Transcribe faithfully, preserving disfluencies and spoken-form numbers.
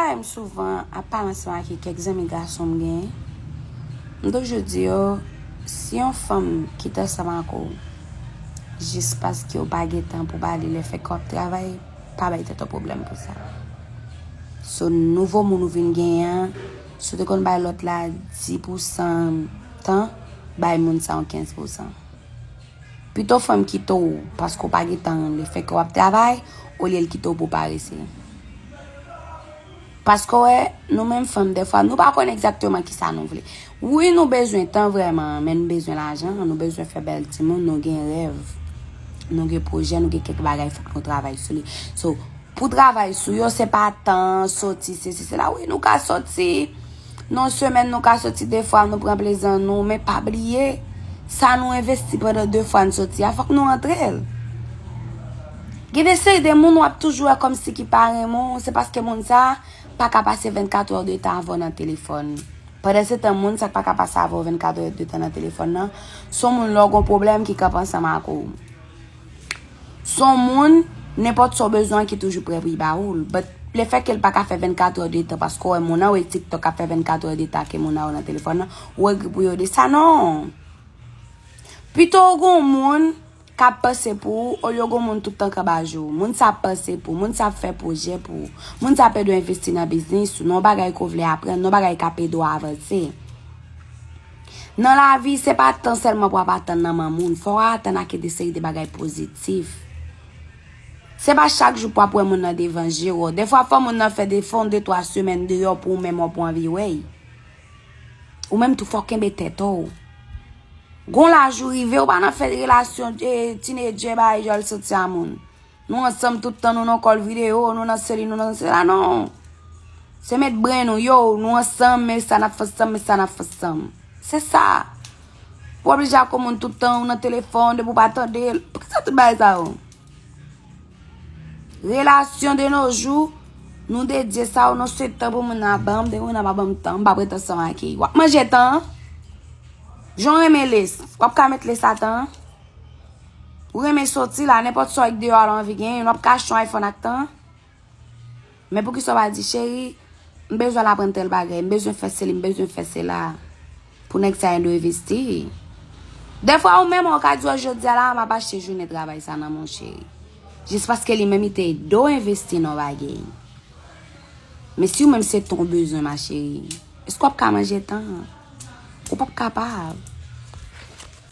M souvan ap pale ansanm ak kèk zanmi gason m genyen. M toujou di yo, si yon fanm kite ansanm ak ou jis paske w pa gen tan pou ba li, lefètke w ap travay, pa bay tèt ou pwoblèm pou sa. So, nouvo moun ou vin genyen an, si w te konn bay lòt la dis pousan tan, bay moun sa yon kenz pousan. Pito fanm kite w paske w pa gen tan, lefètke w ap travay, olye l kite w pou parese. Paske w wè, nou menm fanm, dèfwa, nou pa konn egzakteman kisa nou vle. Wi, nou bezwen tan vrèman, men nou bezwen lajan, nou bezwen fè bèl timoun, nou gen rèv, nou gen pwojè, nou gen kèk bagay, fòk nou travay sou li. So, pou travay sou yo, se pa tan soti, se, se, se la, wi, nou ka soti. Nan semèn, nou ka soti de fwa, nou pran plezi nou, men pa bliye, sa nou envesti pandan de fwa n soti a, fòk nou antre l. Gen de seri de moun w ap toujou wè kòmsi ki pa renmen w, se paske moun sa pa ka pase vennkat è de tan avè w nan telefòn. Pandan se tan, moun sa k pa ka pase avè w vennkat è de tan nan telefòn nan, se yon moun lè w gen pwoblèm ki kanpe ansanm ak ou. Se yon moun, nenpòt sa w bezwen ki toujou prè pou li ba ou l. But lefètke l pa ka fè vennkat è de tan paske w wè moun nan, w wè TikTok ap fè vennkat è de tan ke moun nan yo nan telefòn nan, ou egri pou yo de sa, non. Pito w gen yon moun k ap panse pou ou, olye w gen yon moun tout tan k ap ajou. Moun sa ap panse pou ou, moun sa ap fè pwojè pou ou. Moun sa ap ede w envesti nan biznis ou, nan yon bagay ke w vle aprann, nan yon bagay k ap ede w avanse. Nan lavi, se pa tan sèlman pou w ap atann nan men moun. Fò w atann ak de seri de bagay pozitif. Se pa chak jou pou w ap wè moun nan devan je w. Dèfwa, fò moun nan fè de, fè yon de, twa semèn deyò pou ou menm wè, pou w anvi wè l. Ou menm tou, fò w kenbe tèt ou. Gon laj ou rive, ou pa nan fè relasyon, eh, teenager, bagay, jòl soti a moun. Nou ansanm tout tan, nou nan kòl videyo, nou nan seli, nou nan sela, non. Se met bren nou, yo, nou ansanm, men sa n ap fè ansanm, men sa n ap fè ansanm. Se sa. Ou oblije ak yon moun tout tan, ou nan telefòn, depi w pa tande l. Poukisa tout bagay sa yo? Relasyon de nos jours, nou dedye sa, ou nan se tan pou moun nan ban m, depi moun nan pa ban m tan, m pa prete ansanm ak li. W ap manje tan an. Jan w renmen lace, w ap ka met lace a tan an. Ou renmen soti la, nenpòt sa w ek deyò a la w anvi genyen, w ap ka achte yon iPhone ak tan an. Men poukisa w pa di, cheri, m bezwen al aprann tèl bagay, m bezwen fè seli, m bezwen fè sela. Pou nèg sa ede w envesti. Dèfwa ou menm, ou ka di, jodi a la, m ap achte jounen travay sa nan men w, cheri. Jis paske li menm, li te ede w envesti nan yon bagay. Men si ou menm se tan w bezwen, ma chérie, èske w ap ka manje tan an? Ou p ap kapab.